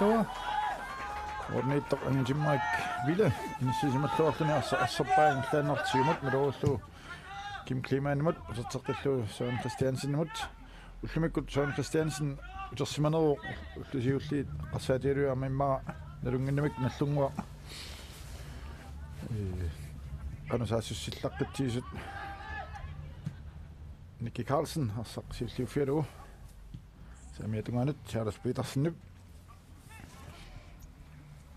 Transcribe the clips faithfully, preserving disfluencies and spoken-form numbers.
Uunniittoq Angutimmarik Ville inissisimalluarluni arsa-, arsappaa ingerlaannarlugu siumut, maluullugu Kim Kleemanimut, uterteqqillugu Søren Christiansenimut. Ullumikkut Søren Christiansen utersimaneruvoq, ullut siulliit eqqarsaatigalugu aamma immaqa nalunnginnamikku Nagdlunguaq, ee, qanoq saassussillaqqissaartut. Nicky Carlsen arsaq siulliuffigalugu. Saamiata tungaanut Charles Petersenip.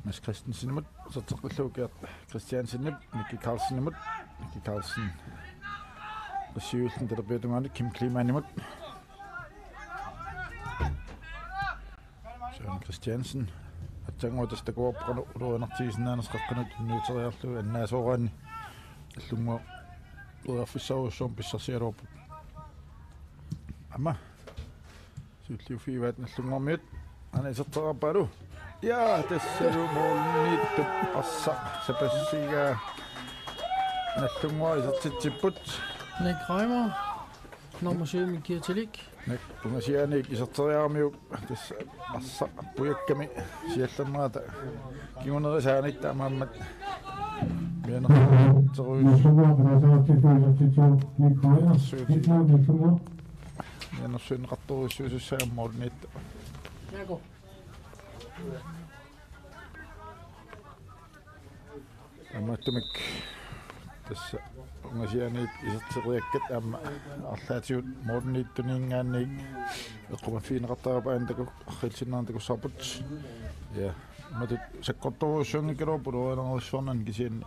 Mads Christensenimut, uterteqqillugu Gert Christiansenip, Nicky Carlsenimut, Nicky Carlsen. Qassiullun talerpiata tungaanut Kim Kleemanimut. Søren Christiansen. Aatsaannguaq tassa takuarpoq qanoq ulorianartigisinnaanersoq, qeqqanut tunniuteriarlugu annaasoraanni. Nagdlunguaq periarfissaarujussuarmik pissarsigaluarpoq. Aamma siulliuffigaat Nagdlunguarmiut. Aana iserteriarpaalu. Ja, tassalu målimiittup arsaq sapassigaa Nagdlunguaq isertitsipput. Nick Reimer, nummer syv, Mikia Tilik. Nick, ungasiaaniit iserteriaramiuk tassa arsaq pujakkami siallernerata kingunerisaanik, taamaammat mianersuuteruis-, Nagdlunguaq, Nagdlunguaq, Nagdlunguaq. Mianersuunneqartorujussuusussaagami målimiittoq. Jakob. Taamaattumik tassa ungasiaaniit iserteriakkat aamma arlaatigut målimiittuniingaanniit eqqumaffigineqartariaqarpaat, taku-, arriitsinnaarneq takussavarput. Ja, imatut sakkortoorujussuanngikkaluarput ulorianarujussuarnani, kisianni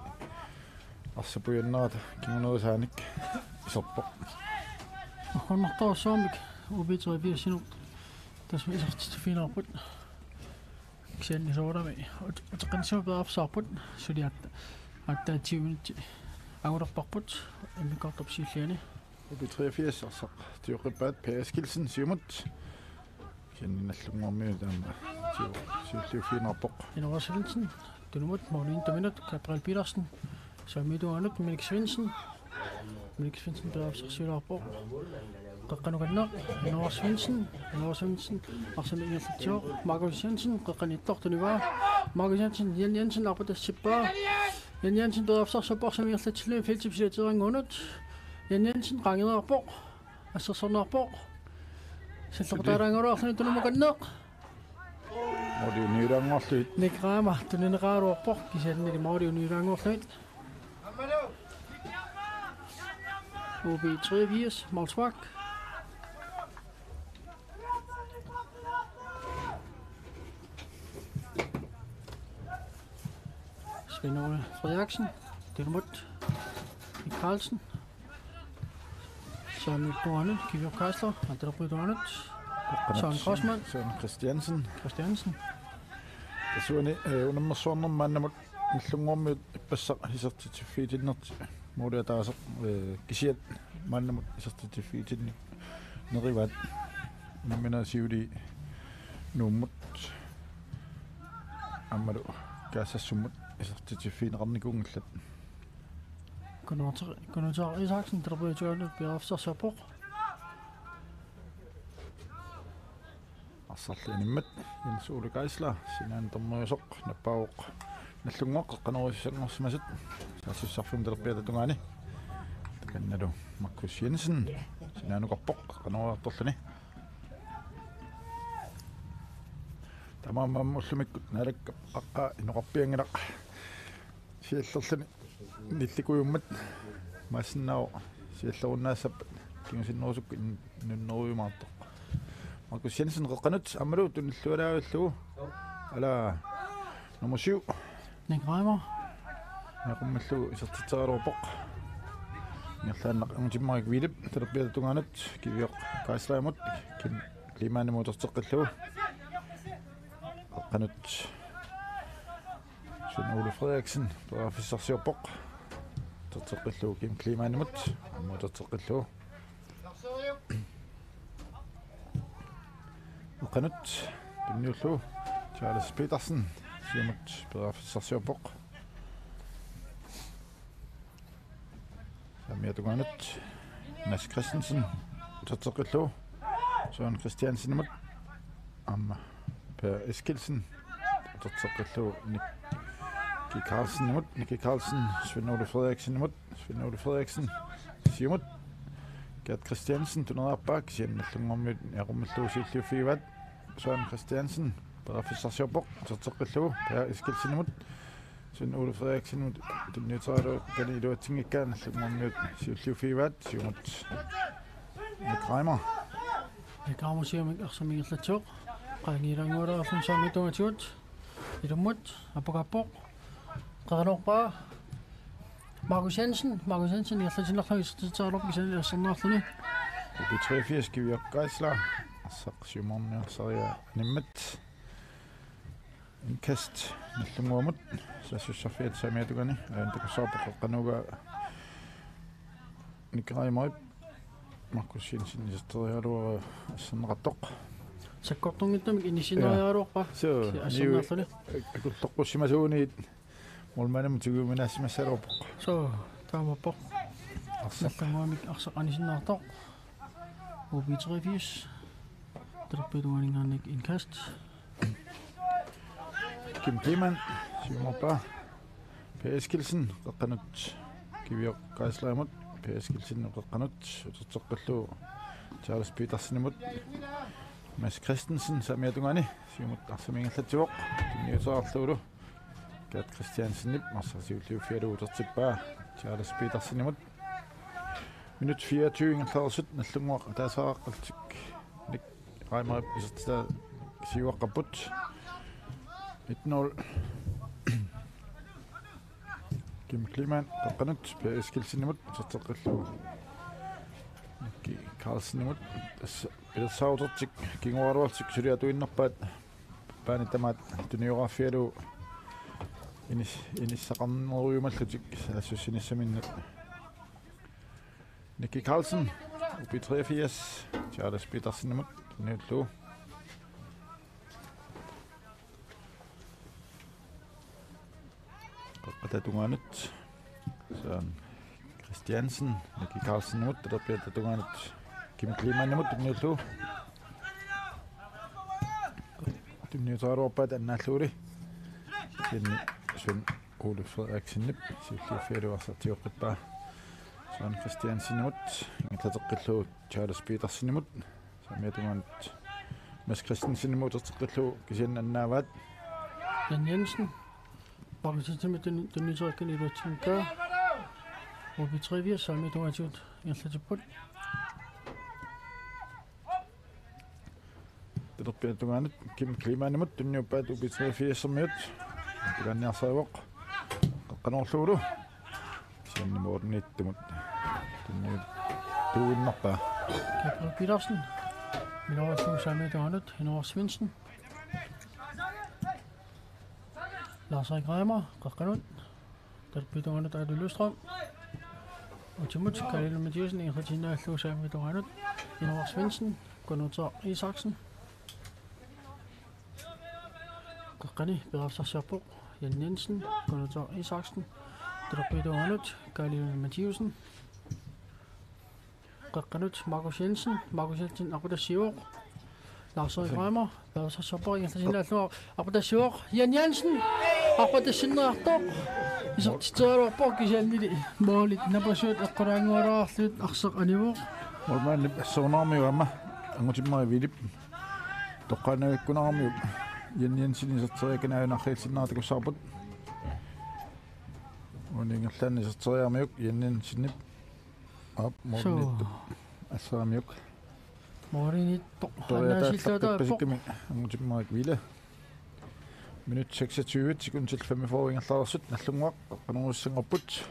arsaq pujannerata kingunerisaanik iserpoq. Agguarnartorujussuarmik U B treogfirsinut tassa isertitsiffigineqarput. Kisianni soorunami ut-, uteqqinnissamut periarfissarput, suliaat aatsaat tyve minutsit angulerparput immikkoortorput siulliani. U B treogfirs arsaq tioqqippaat, Per Eskildsen siumut. Kisianni Nagdlunguarmiut taama tio-, siulliuffigineqarpoq. Inooraq Svendsen, tunumut, målimiittuminut, Gabriel Petersen. Saamiata tungaanut, Minik Svendsen. Minik Svendsen periarfissarsiulaarpoq. Qeqqanut kanneq, Inooraq Svendsen, Inooraq Svendsen, arsamik ingerlatsivoq, Markus Jensen, qeqqaniittoq tunivaa, Markus Jensen, Jan Jensen, arpatassippaa, Jan Jensen periarfissarsiorpoq arsamik ingerlatsilluni, feltip silateerannguanut, Jan Jensen, qaangereerpoq, assersorneqarpoq, sallerputaaraanngualuarluni tunumut kanneq. Måli uniulaannguarlugit. Nick Reimer tunineqaraluarpoq, kisiannili måli uniulaannguarlugit. U B treogfirs, Maulsvak. Svend Ole Frederiksen, derimod. Nick Carlsen. Søren Mikkonen, Kivio Kaisler, Andreas Rydonet. Søren Korsmann. Søren Christiansen. Christiansen. Tassa uani, eh, unammersuarnermi maannamut Nagdlunguarmiut ippassaq isertitsiffigitinnertik, måli ataaseq, eh, kisiat maannamut isertitsiffigitinneq nerivaat. Unamminerit siuliini Nuummut aammalu Kaasassummut isertitsiffigineqarnikuunngillat. Kunuuter-, Kunuuter Isaksen, talerpiata tungaanut, periarfissarsiorpoq. Arsarli animmat Jens Ole Geisler, sinaanut tammeriusoq, nappaavoq Nagdlunguaq, qeqqanoorujussuanngorsimasut saassussarfimmi talerpiata tungaani. Takannalu Markus Jensen, sinaanukarpoq, qeqqanooriartorluni. Taamaammat ullumikkut Naalakkap qaqqaa inoqarpianngilaq. Siallerluni nillikujuummat maassinnaavoq siallerunnaassappat kingusinnerusukkut in-, inunnerujumaartoq. Markus Jensen qeqqanut aammalu tunillualaavillugu. Ala nummer syv. Nick Reimer. Naqummallugu isertitseraluarpoq. Ingerlaannaq Angutimmarik Vilep talerpiata tungaanut, Kivio Kaislerimut, Kim Kleemanimut uterteqqillugu. Qeqqanut Svend Ole Frederiksen periarfissarsiorpoq. Uterteqqillugu Kim Kleemanimut, aamma uterteqqillugu. Qeqqanut tunniullugu Charles Petersen siumut periarfissarsiorpoq. Saamiata tungaanut Mads Christensen uterteqqillugu Søren Christiansenimut, aamma Per Eskildsen. uterteqqillugu Nicky Carlsenimut, Nicky Carlsen, Svend Ole Frederiksenimut, Svend Ole Frederiksen, siumut, Gert Christiansen, tuneriarpaa, kisianni Nagdlunguarmiut niaqqummillugu siulliuffigivaat, Søren Christiansen, periarfissarsiorpoq, uterteqqillugu, Per Eskildsenimut, Svend Ole Frederiksenimut, tunniuteriaraluarluni iluatsinngikkaa, Nagdlunguarmiut siulliuffigivaat, siumut, Nick Reimer. Nick Reimer siumut arsamik ingerlatsivoq, qaangiilaanngualaarluni saamiata tungaatigut, ilummut, apukaappoq, qeranoorpaa, Markus Jensen, Markus Jensen, ingerlatiinnarlugu isertitseriaraluarpoq kisianni assernaarluni. U B treogfirs Kiviaq Geisler, arsaq siumorniarsariaq animmat. Indkast Nagdlunguamut, saassussarfiata saamiata tungaani, aajuna takussavarput qeqqanoogaa Nick Reimerip, Markus Jensen iserteriaraluara asserneqartoq. Sakkortunngitsumik inissinneriaraluarpaa. Suu, assernaarluni. Niu akulloqqussimasuunit. Målmandimut tiguminaassimassaluarpoq. Suu, taamaappoq. Arsaq. Nagdlunguamik arsaq anisinnaartoq. U B treogfirs. Talerpiata tungaaninngaanniit indkast. Kim Kleemann, siumorpaa. Per Eskildsen, qeqqanut. Kiviaq Geislerimut. Per Eskildsen qeqqanut. Uterteqqillugu Charles Petersenimut. Mads Christensen, saamiata tungaani. Siumut arsamik ingerlatsivoq. Tunniuteriarlugulu. Gert Christiansenip arsaq siulliuffigalugu utertippaa Charles Petersenimut. Minut fireogtyve ingerlareersut Nagdlunguaq ataaseqaqallutik Nick Reimerip isertitaa siuaqqapput. Et nul. Kim Kleemann qeqqanut Per Eskildsenimut uterteqqillugu Nicky Carlsenimut, tassa pilersaarutertik kingoraluarlutik suli atuinnarpaat. Paani tamaat tuniorarfigalugu inis-, inissaqarnerujumallutik saassussinissaminnik. Nicky Carlsen, U B treogfirs, Charles Petersenimut, tunniullugu. Qeqqata tungaanut. Søren Christiansen, Nicky Carlsenimut, talerpiata tungaanut Kim Kleemannimut, tunniullugu. Tunniuteriaraluarpaat annaallugulu. Kisianni Svend Ole Frederiksenip siulliuffigalugu arsaq tigoqqippaa Søren Christiansenimut, ingerlateqqillugu Charles Petersenimut. Saamiata tungaanut Mads Christensenimut uterteqqillugu kisianni annaavaat. Jan Jensen. Markus Jensenimit tun-, tunniuteriarakkani iluatsinngikkaa. U B treogfirs saamiata tungaatigut ingerlatipput. Talerpiata tungaanut Kim Kleemannimut tunniuppaat U B treogfirsermiut. Tungaanniarsarivoq. Qeqqanoorlugulu. Kisianni målimiittumut tunniuttuinnarpaa. Gabriel Petersen. Minnerpaassuup saamiata tungaanut, Henrik Svendsen. Lars Erik Reimer, qeqqanut. Talerpiata tungaanut Aadu Løvstrøm. Utimut, Karl Mathiassen, ingerlatiinnarlugu saamiata tungaanut. Henrik Svendsen, Gunnar Isaksen. Qeqqani periarfissarsiorpoq Jan Jensen, Gunnar Isaksen, talerpiata tungaanut, Karl Mathiassen. Qeqqanut Markus Jensen, Markus Jensen arpatassiivoq. Lars Erik Reimer, periarfissarsiorpoq, ingerlatiinnarlugu arpatassiivoq, Jan Jensen, arpatassinneqartoq. Isertitseriaraluarpoq kisiannili målit napassuit eqqulaanngualaarlugit arsaq anivoq. Målmandip assorunaarmiuk aamma, Angutimmarik Vilip. Toqqaannavittarneqarmiuk Jan Jensen iserteriarakkani aajuna arriilsinnaanera takussavarput. Uani ingerlaannaq iserteriaramiuk Jan Jensenip. Aap, målimiittup. Suu. Assaamiuk. Målimiittoq. Periataallappasikkamik Angutimmarik Vile. Minut seksogtyve, sekundit femogfyrre ingerlareersut, Nagdlunguaq qeqqanoorussanngorput.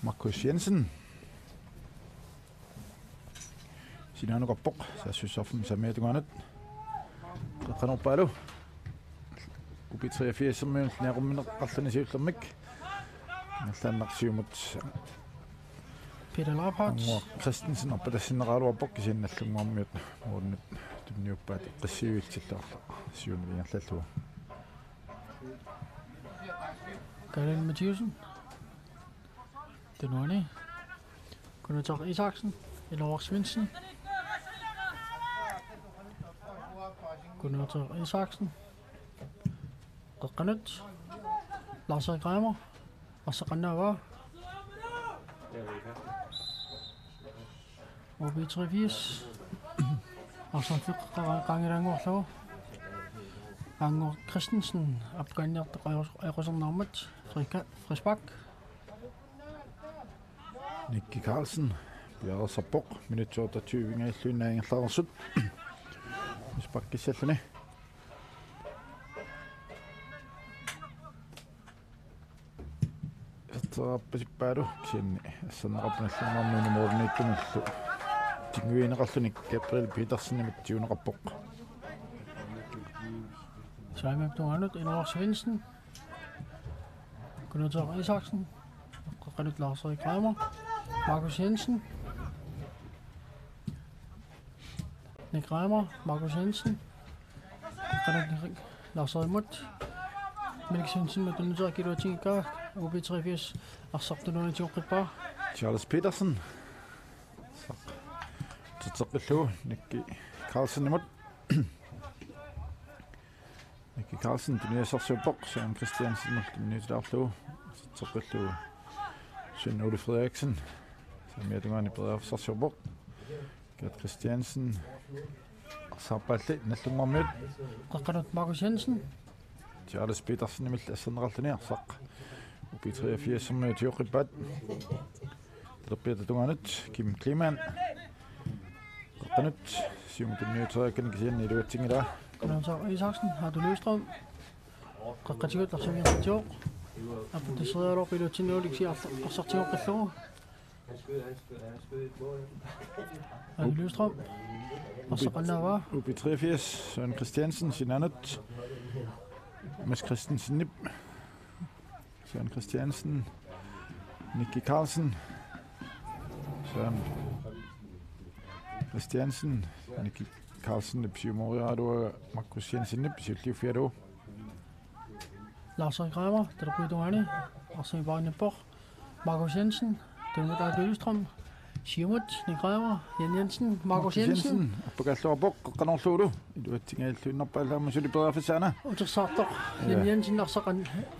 Markus Jensen. Sinaanukappoq, saassussarfimmi saamiata tungaanut. Qeqqanoorpaalu. U B treogfirsermiut niaqqumineqarluni siullermik. Ingerlaannaq siumut. Peter Leiphardt. Anguaq Christensen arpatassinneqaraluarpoq kisianni Nagdlunguarmiut målimiit tunniuppaat eqqissivillillu arlaq siumut ingerlallugu. Karl Mathiassen. Tunuani. Gunnar Isaksen. Henrik Svendsen. Gunnar Isaksen. Qeqqanut. Lars-Erik Reimer. Arsaq qannaavaa. O B treogfirs. Arsaq qeqqanngilaq. Anguaq Christensen. Apkanniartoq ajoqus-, ajoqusernaarmat. Frika-, frispark. Nicky Carlsen. Piareersarpoq. Minutsit otteogtyve-nngilluinnaq ingerlareersut. Frisparkissalluni. Isertitseriarpasippaalu kisianni asserneqarpoq Nagdlunguarmiuni målimiittumillu. Tinguineqarluni Gabriel Petersenimit siuneqarpoq. Saamip tungaanut Inuar Svendsen. Kunuuteq Isaksen. Qeqqanut Lars-Erik Reimer. Markus Jensen. Nick Reimer, Markus Jensen. Qeqqanut Lars-Erimut. Minik Svendsen matunuterak iluatsinngikkaa, O B treogfirs arsaq tunuani tigoqqippaa. Charles Petersen. Arsaq. Uterteqqillugu Nicky Carlsenimut. Nicky Carlsen tunisassarsiorpoq, Søren Christiansen tunniutilaarlugu. Uterteqqillugu. Svend Ole Frederiksen. Saamiata tungaani periarfissarsiorpoq. Gert Christiansen. Arsaq aappaalli Nagdlunguarmiut. Qeqqanut Markus Jensen. Charles Petersenimilli asserneqarluni arsaq. O B treogfirs-ermiut tigoqqippaat. Talerpiata tungaanut Kim Kleemann. Qeqqanut siumut tunniuteriakkani kisianni iluatsinngilaa. Kunuuteq Isaksen, Haatu Løvstrøm. Qeqqatigut arsaq ingerlatsivoq. Aputissereerlugu iluatsinnagu kisianni arsaq tigoqqillugu. Andi Løvstrøm. Arsaq qannaavaa. O B treogfirs, Søren Christiansen, sinaanut. Mads Christensenip. Søren Christiansen. Nicky Carlsen. Søren Christiansen. Nicky Carlsenip siumoriaraluaraa Markus Jensenip siulliuffigalugu. Lars-Erik Reimer, talerpiata tungaani, arsaq paarinnippoq. Markus Jensen, tunumut Aatu Løvstrøm, siumut, Nick Reimer, Jan Jensen, Markus Jensen. Jensen, appakaalluarpoq, qeqqanoorlugulu. Iluatsinngilluinnarpaa aamma suli periarfissaana. Utersaartoq, ja. Jan Jensen arsaq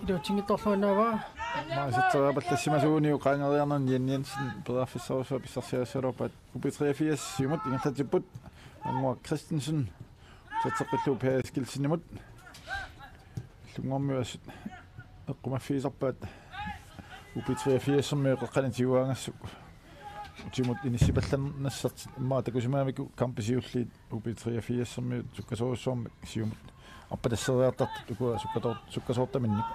iluatsinngitsoorlugu annaavaa. Aamma iserteriapallassimasuguni qaangeriarnerni Jan Jensen periarfissarujussuaq pissarsiarissaluarpaat. O B treogfirs, siumut, ingerlatsipput. Anguaq Christensen. Uterteqqillugu Per Eskildsenimut. Nagdlunguarmiut assut eqqumaffigisarpaat. O B treogfirs-ermiut qeqqani tigugaangassuk utimut inissipallannassartik immaqa takusimagamikku kampit siulliit O B treogfirs-ermiut sukkasoorujussuarmik siumut arpatasseriartartut ukua sukkasoor-, sukkasoortaminnik.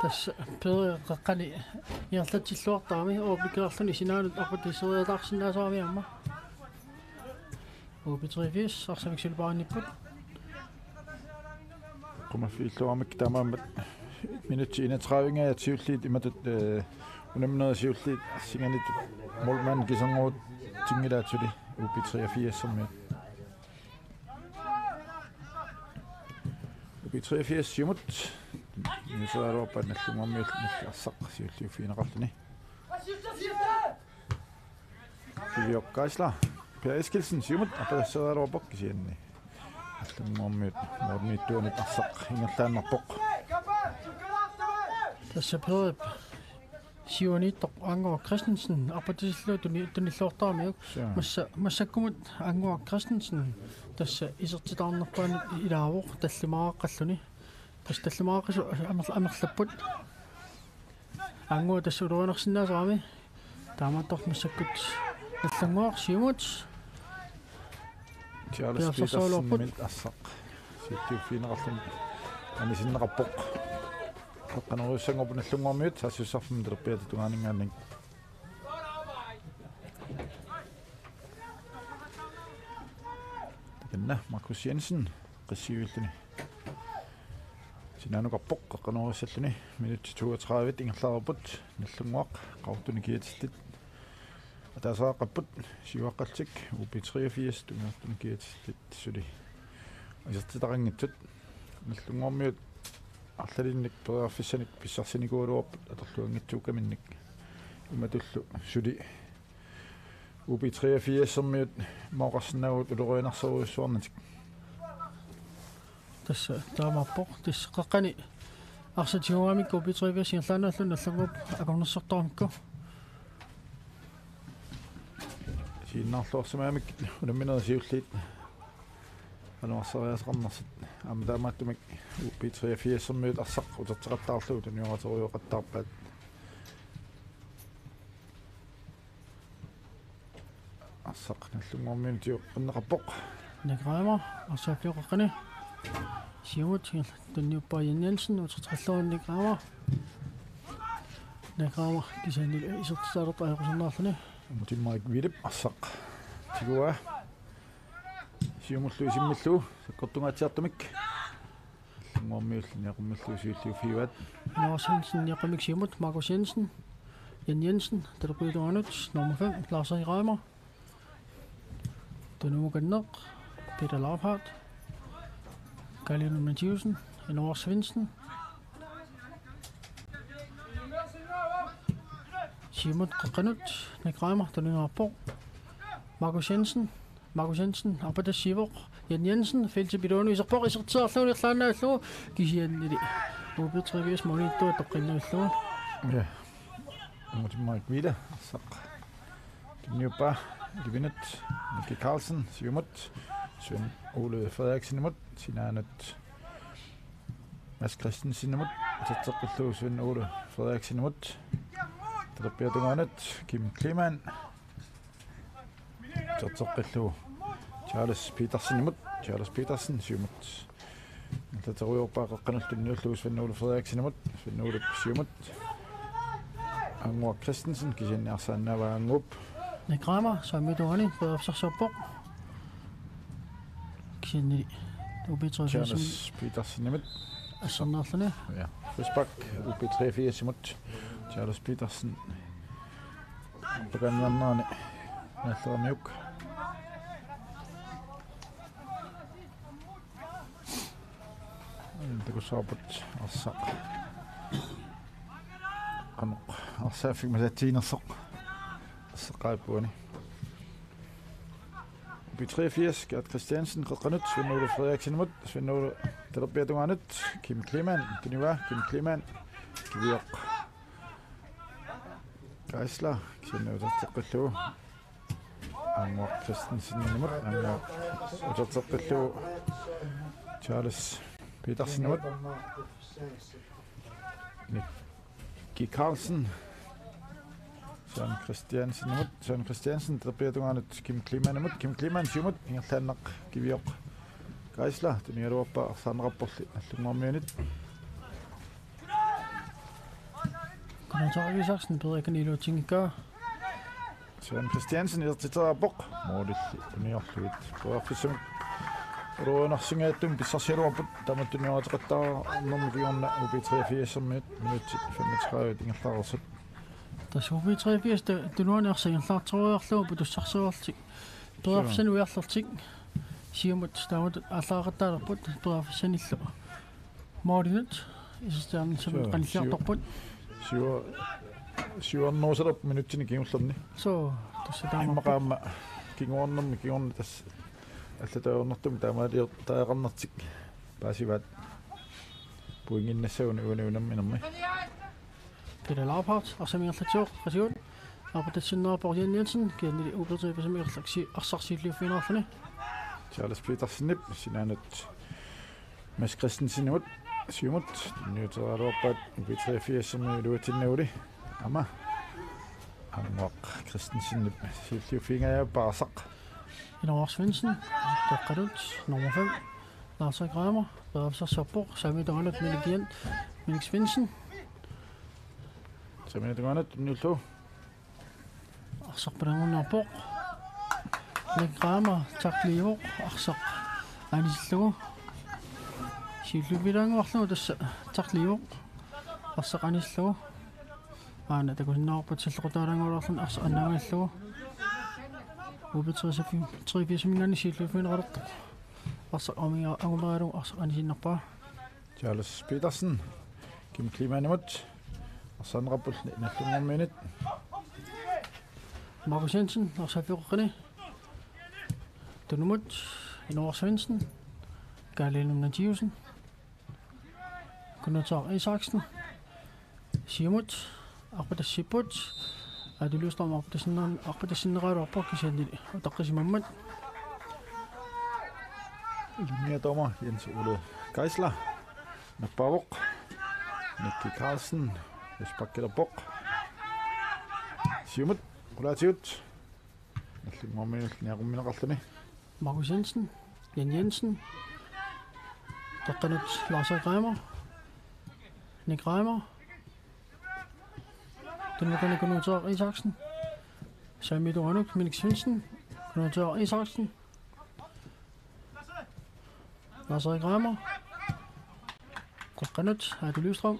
Tassa Pere qeqqani ingerlatsilluartarami O B-kkaarluni sinaanut arpatasseriataarsinnaasarami aamma. O B treogfirs, arsamik suli paarinnipput. Eqqumaffiilluarmik taamaammat minutsit enogtredive-nngajat siulliit imatut, eh, unamminerit siulliit singanit målmand kiserngorutsinngilaa suli O B treogfirs-ermiut. O B treogfirs siumut. Nagdlunguarmiut arsaq siulliuffigineqarluni. Sivioq Geisler. Per Eskildsen siumut arpatasseriaraluarpoq kisianni. Nagdlunguarmiut målimiittuanut arsaq ingerlaannarpoq. Tassa Perip siuaniittoq Anguaq Christensen arpatisillugu tuni-, tunilluartaramiuk. Suu. Massa-, massakkumut Anguaq Christensen tassa isertitaarnerpaanut ilaavoq tallimaaqqalluni. Tassa tallimaaqqasut amer-, amerlapput. Anguaq tassa ulorianarsinnaasarami. Taamaattoq massakkut Nagdlunguaq siumut. Charles Petersenimit arsaq siulliuffigineqarluni anisinneqarpoq. Qeqqanoorujussuanngorput Nagdlunguarmiut saassussarfimmi talerpiata tungaaninngaanniit. Takanna Markus Jensen qissiivilluni. Sinaanukarpoq qeqqanoorussalluni. Minutsit toogtredive ingerlareerput. Nagdlunguaq qaqortuni kiatillit ataasiaqqapput, siuaqqallutik, O B treogfirs tungaanut kiatillit suli isertitaqanngitsut. Nagdlunguarmiut arlalinnik periarfissanik pissarsinikuugaluarput atorluanngitsuukkaminnik. Imatullu suli O B treogfirs-ermiut immaqa oqarsinnaavugut ulorianarsorujussuarnatik. Tassa taamaappoq, tassa qeqqani Arsaq tigugaangamikku U B treogfirs ingerlaannaallugu Nagdlunguup akornussortaramikku. Siunnerluarsimagamik unamminerit siulliit anuarsariaaseqarnersut aamma taamaattumik U B treogfirsermiut arsaq uterteqattaarlugu tunioraaterujoqattaarpaat. Arsaq Nagdlunguarmiunut tiguneqarpoq. Nick Reimer, arsaq aaffiup qeqqani. Siumut, tunniuppaa Jan Jensen, uterteqarlugu Nick Reimer. Nick Reimer, kisianni isertitsaalertoq ajoqusernaarluni. Timmarik Vilip, arsaq tiguaa. Siumullu isimmillu, sakkortungaatsiartumik. Nagdlunguarmiut niaqqummillu siulliuffigivaat. Lars Jensen niaqqummik siumut, Markus Jensen, Jan Jensen, talerpiata tungaanut, nummer fem, Lars Reimer. Tunumukanneq, Peter Lauphardt, Kalle Mathiussen, Inoar Svendsen. Siumut qeqqanut, Nick Reimer, tunniunnerpoq. Markus Jensen, Markus Jensen, arpatassiivoq, Jan Jensen, feltip iluanut iserpoq, isertitseriarlugu ingerlaannaallugu, kisiannili U B treogfirs målimiittoq toqqinnavillugu. Ja. Timmarik Vilip, arsaq. Tunniuppaa, ilivinut, Nicky Carlsen, siumut, Svend Ole Frederiksenimut, sinaanut, Mads Christensenimut, uterteqqillugu Svend Ole Frederiksenimut, talerpiata tungaanut, Kim Kleemann, uterteqqillugu Charles Petersenimut, Charles Petersen siumut. Ingerlaterujoorpaa qeqqanullu tunniullugu Svend Ole Frederiksenimut, Svend Olep siumut. Anguaq Christensen, kisianni arsaannaavaa Anguup. Nick Reimer, saamiata tungaani, periarfissarsiorpoq. Kisianni U B treogfirs Charles Petersenimut. Assernaarluni. Ja. Frispark, U B treogfirsimut. Charles Petersen. Pakanniarnerani naalleramiuk. Takussavarput arsaq. Qanoq arsaaffik masaatsiginersoq. Arsaq qaippuani. U B treogfirs, Gert Christiansen, qeqqanut, Svend Ole Frederiksenimut, Svend Ole talerpiata tungaanut, Kim Kleemann, tunivaa, Kim Kleemann, Kivioq. Geisler, kisianni uterteqqillugu. Anguaq Christensenimut, Anguaq uterteqqillugu. Charles Petersenimut. Nicky Carlsen. Søren Christiansenimut, Søren Christiansen, talerpiata tungaanut Kim Kleemannimut, Kim Kleemann siumut, ingerlaannaq Kivioq. Geisler, tunniugaluarpaa arsaarneqarporli Nagdlunguarmiunit. Gunnar Thorvald Isaksen, periarfissaq iluatsinngikkaa. Søren Christiansen isertitseriarpoq. Målilli uniorlugit. Periarfissamik uluarnarsingaattum pissarsigaluarput. Taamatut tunioraateqattaarnermi kingorna U B treogfirsermiut minutsit femogtredive ingerlareersut. Tassa U B treogfirs ta-, tunuani arsaq ingerlaartorujoorlugu putussarsiorlutik. Periarfissanik ujarlertik. Siumut taamatut aallaqattaalerput periarfissanillu. Målinut isertiarnissamut. Suu, qanilliartorput. Siu-, siuarnerusalerput minutsini kingullerni. Suu, tassa taama. Immaqa aamma kinguarnermi kingorna tassa allatut ajornartumik taamaaliortariaqarnertik paasivaat pointinnassaguni uani unamminermi. Peter Lauphardt, arsaq ingerlatsivoq, qasiut. Aappatassinnaappoq Jan Jensen, kisiannili U B treogfirsimi arsaq si-, arsaq siulliuffigineqarluni. Charles Petersenip, sinaanut Mads Christensenimut, siumut, tunniuteriaraluarpaat U B treogfirsimi iluatsinnaguli. Aamma. Anguaq Christensenip, siulliuffigingajappoq arsaq. Inoar Svendsen, qeqqanut, nummer fem. Lars Reimer, periarfissarsiorpoq, saamiata tungaanut Minik Jan, Minik Svendsen. Saamiata tungaanut, tunniullugu. Arsaq palagunnaarpoq. Nick Reimer, tackliivoq, arsaq anisillugu. Siulliuffigilaannguarlugu tassa tackliivoq, arsaq anisillugu. Aana takusinnaavarput sallequtaalaannguarluni arsaq annaangajallugu. U B treogfirsiminngaanniit siulliuffigineqalerpoq. Arsaq aamma angumerigalugu arsaq anisinnerpaa. Charles Petersen, Kim Kleemannimut, arsaarneqarpulli Nagdlunguarmiunit. Markus Jensen, arsaq aaffiup qeqqani. Tunumut, Inoar Svendsen, Kalle Mathiussen. Kunuutsaaq Isaksen. Siumut arpatassipput. Aatu Lystrøm arpatassinner-, arpatassinneqaraluarpoq kisiannili utaqqisimammat. Linjedommer Jens Ole Geisler. Nappaavoq. Nicky Carlsen. Vestbakkilerpoq. Siumut. Qulaatigut. Nallinnguarmiunillu niaqummineqarluni. Markus Jensen. Jan Jensen. Qeqqanut Lars Reimer. Nick Reimer. Tunnukanut Kunuutsaaq Isaksen. Saamiup tungaanut Minik Svendsen. Kunuutsaaq Isaksen. Lars Reimer. Qeqqanut Aatu Lystrøm.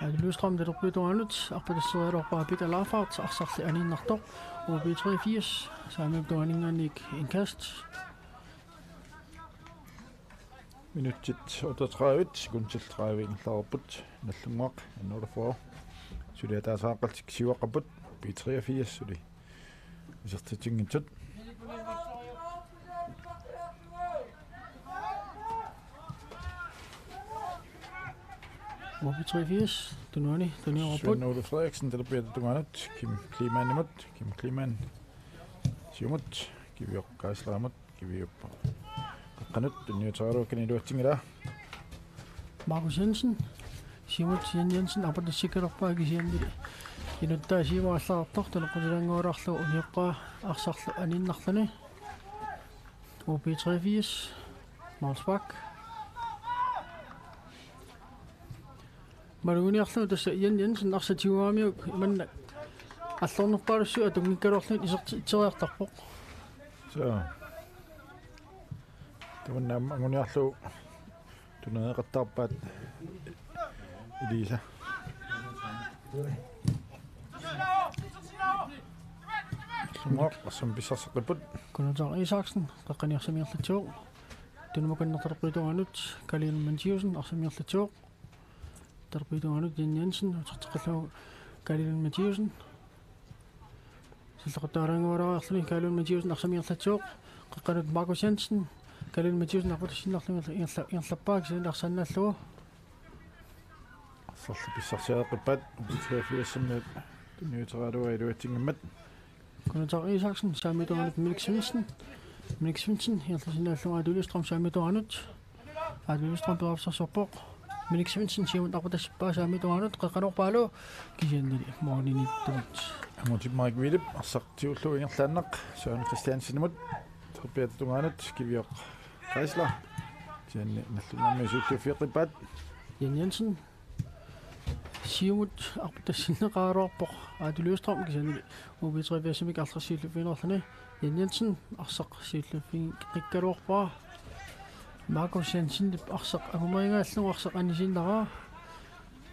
Aatu Lystrøm talerpiup tungaanut arpatasseriaraluarpaa Peter Laffert arsarli aniinnartoq. O B treogfirs. Saamiup tungaaninngaanniit indkast. Minutsit otteogtredive, sekundit tredive ingerlareerput. Nallunnguaq N otteogfyrre. Suli ataaseqartik siuaqqapput. B treogfirs suli isertitsinngitsut. O B treogfirs, tunuani, tuniorput. Svend Ole Frederiksen, talerpiata tungaanut, Kim Kleemanimut, Kim Kleeman, siumut, Kivioq Geislerimut, Kiviup. Qeqqanut, tunniuteriaraluakkani iluatsinngilaa. Markus Jensen, siumut Jan Jensen, arpatassikkaluarpaa kisianni. Inuttaa siumut allagartoq, taneqqutilaannguarlugu unioqqaa arsarlu aniinnarluni. O B treogfirs, Maulsbak. Maluginiarlugu tassa Jan Jensen arsaq tiguamiuk imannak allornerpaalussuit atunngikkaluarlugit iserti-, iteriartarpoq. Suu. Tamanna aamma anguniarlugu tuneeqattaarpaat Elisa. Sumut, assam pissarseqqipput. Kunuutsaaq Isaksen, qeqqani arsamik ingerlatsivoq. Tunumut kannertarpiutungaanut, Kalian Mathiussen, arsamik ingerlatsivoq. Talerpiutungaanut Jan Jensen, uterteqqillugu Kalian Mathiussen. Salleqattaaraannguarluni Kalian Mathiussen arsamik ingerlatsivoq. Qeqqanut Markus Jensen, Kalian Mathiussen arpatassinnarlugu ingerla-, ingerla-, ingerlappaa kisianni arsaannaallugu. Arsarlu pissarsiareqqippaat, O B treogfirsimiut tunniuteriaraluaat iluatsinngimmat. Kunuutsaaq Isaksen, saamiup tungaanut Minik Svendsen. Minik Svendsen, ingerlasinnaallunga Aatu Lystrøm saamiup tungaanut. Aatu Lystrøm periarfissarsiorpoq. Minik Svendsen, siumut arpatassippaa saamiup tungaanut, qeqqanoorpaalu, kisiannili mooriniittumut. Angutip Mike Willip, arsaq tigullugu ingerlaannaq, Søren Christiansenimut, talerpiata tungaanut, Kivioq Geisler. Kisianni Nallunnguarmiut siulliuffigeqqippaat. Jan Jensen. Siumut arpatassinneqaraluarpoq Aatu Lystrøm kisianni O B treogfirsimik arsaq siulliuffigineqarluni. Jan Jensen arsaq siulliuffigeqqikkaluarpaa. Markus Jensenip arsaq angumerigalugu arsaq anisiinnaraa.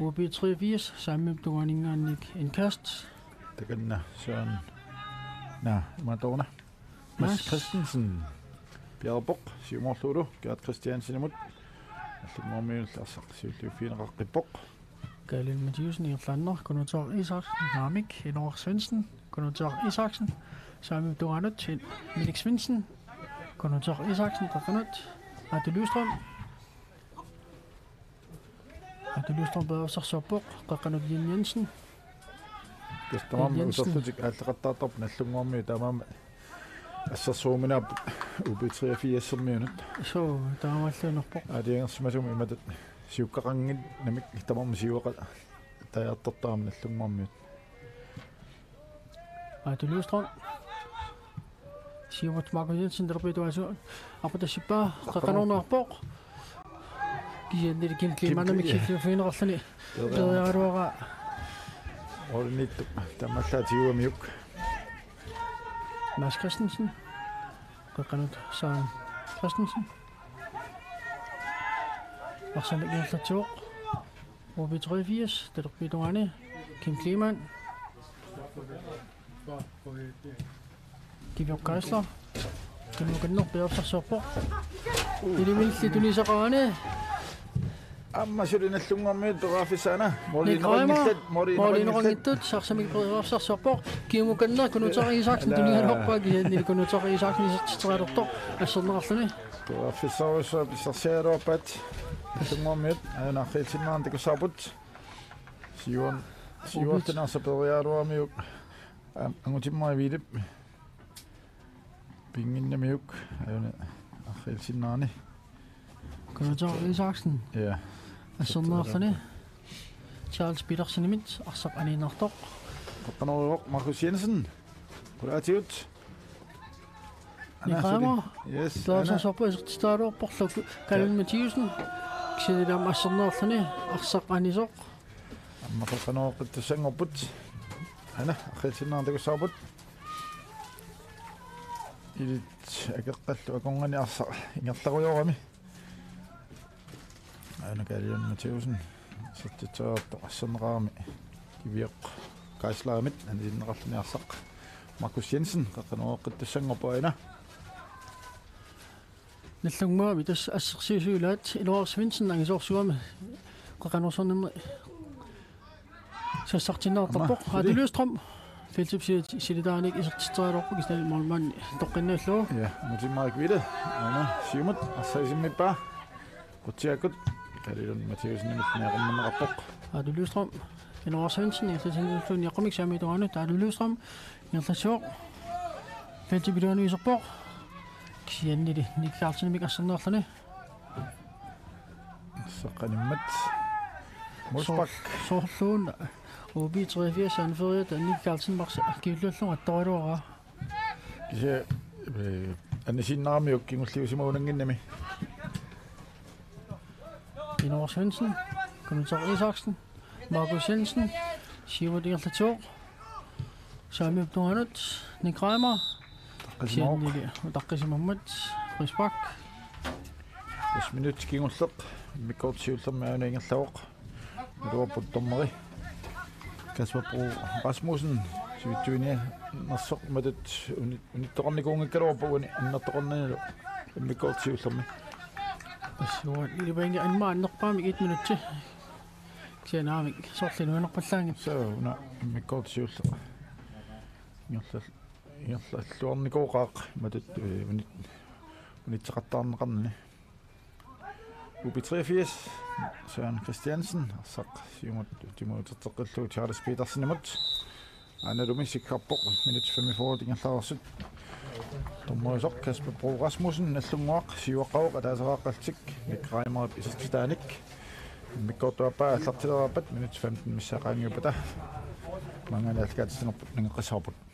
O B treogfirs saamiup tungaaninngaanniit indkast. Takanna Søren. Naa, imaattoq una. Mads Mads. Christensen. Piareerpoq, siumoorlugulu, Gert Christiansenimut. Nallunnguarmiunillu arsaq siulliuffigineqaqqippoq. Kalian Mathiussen ingerlaannaq, Kunuutsaaq Isaksen, naamik, Inooraq Svendsen, Kunuutsaaq Isaksen, saamiup tungaanut, Minik Svendsen, Kunuutsaaq Isaksen, qeqqanut, Aatu Lystrøm. Aatu Lystrøm periarfissarsiorpoq, qeqqanut Jan Jensen. Tassa tamarmik Jan Jensen. Uterlutik aalleqattaartarput Nallunnguarmiut taamaammat assersuuminaapput U B treogfirsermiunut. Suu, taamaalluinnarpoq. Aalajangersimasumik imatut siukkaqanngilaq namik tamarmik siuaqa tajartortarami Nallunnguarmiut. Aatu Lystrøm. Siumut Markus Jensen, talerpiata tungaanut. Arpatassippaa, qeqqanoorniarpoq. Kisiannili Kim Kleemanimik Kim Kle-, siulliuffigineqarluni. Joo. Periaraluaraa. Mooriniittup, taamaallaat tiguamiuk. Mads Christensen. Qeqqanut Søren Christensen. Arsamik ingerlatsivoq. O B treogfirs, talerpiata tungaani, Kim Kleemann. Kivioq Geisler. Tunumut kannertarpiarfissarsiorpoq. Ilumilli tunisaqarani. Aamma suli Nallunnguarmiut periarfissaq una. Nick Reimer. Mooriniineqanngitsut, mooriniineqanngitsut. Mooriniineqanngitsut, arsamik periarfissarsiorpoq. Kiumukanneq Kunuutsaaq Isaksen. Ala. Tunigaluarpaa kisianni Kunuutsaaq Isaksen isertitseriartortoq asserneqarluni. Periarfissarsuaq pissarsiaraluarpaat. Nallunnguarmiut aana arriilsinnaanni takussavarput. Siuan-, siuartuni arsaq peeriaraluaramiuk. Am-, Angutimmarik Vilep. Pinnginnamiuk aana arriilsinnaanni. Kunuta Isaksen. Ja. Asserneerluni. Charles Petersenimit arsaq aniinnartoq. Qaqqanooruvoq Markus Jensen. Qulaatigut. Nick Reimer. Yes. Taasarsorpoq isertitseriaraluarporlu Kalvin Mathiussen. Kisianni aamma asserneerluni arsaq anisoq. Aamma qaqqanooqqittussanngorput. Aana, arriilsinnaanni takussavarput. Ilit akeqqallu akornanni arsaq ingerlarujoorami. Aana Kalvin Mathiussen. Isertitseriartoq asserneqarami. Kivioq Kaislerimit anisinneqarluni arsaq. Markus Jensen, qaqqanooqqittussanngorpoq aana. Nallunnguami tassa assersuisut ilaat Inuaraq Svendsen angisoorsuarmi qaqqanoorsornermi sassartinneqartarpoq. Aamma, Aatu suli. Løvstrøm. Feltip sili-, silitaanik isertitseriaraluarpoq kisianni målmandi toqqinnaallugu. Ja, Angutimmarik Vilep. Aana, siumut, arsaq isimmippaa. Qutsiakkut, Kalvin Mathiussenimit niaqumminneqarpoq. Aatu Løvstrøm. Inuaraq Svendsen, ingerlatsinnulluunniit niaqqumik saamiata tungaanut, Aatu Løvstrøm. Ingerlatsivoq. Feltip iluanut iserpoq. Kisiannili Nick Carlsenimit asserneerluni. Arsaq animmat. Målspark. Sor-, soorluuna. O B treogfirs anføreriata Nick Carlsen marsa kiulluallugu attoraluaraa. Kisianni, eh, anisiinnaramiuk kingulliusimagunannginnami. Inuaraq Svendsen, Kunuta Isaksen, Markus Jensen, siumut ingerlatsivoq. Saamiata tungaanut, Nick Reimer. Taqqisimavoq. Kisiannili utaqqisimammat, frispark. Tassa minutsit kingulleq, immikkoortoq siullermi aana ingerlavoq. Iluarput dommeri. Kasper Bro Rasmussen, sivitsuiniarnersoq imatut uni-, unittoqarnikuunngikkaluarpoq uani annertoqarnanilu immikkoortoq siullermi. Tassa uani ilivingit anma annerpaamik et minutsi. Kisianni aamma soorlu nuannerpallaanngilaq. Suu, una immikkoortoq siulleq. Ingerlal-, ingerlalluarnikooqaaq imatut, eh, unit-, unitseqattaarneqarnani. U B treogfirs, Søren Christiansen, arsaq siumut timuuterteqqillugu Charles Petersenimut. Aanalumi sikkarpoq, minut femogfyrre ingerlareersut. Dommeriusoq Kasper Bro Rasmussen, Nallunnguaq, siuaqqavoq ataaseq aaqqallutik, Nick Reimerip isertitaanik. Immikkoortup aappaa aallartileraarpat, minut femten missaa qaangiuppata. Maanngaanniit aallakaatitsinerput nangeqqissavarput.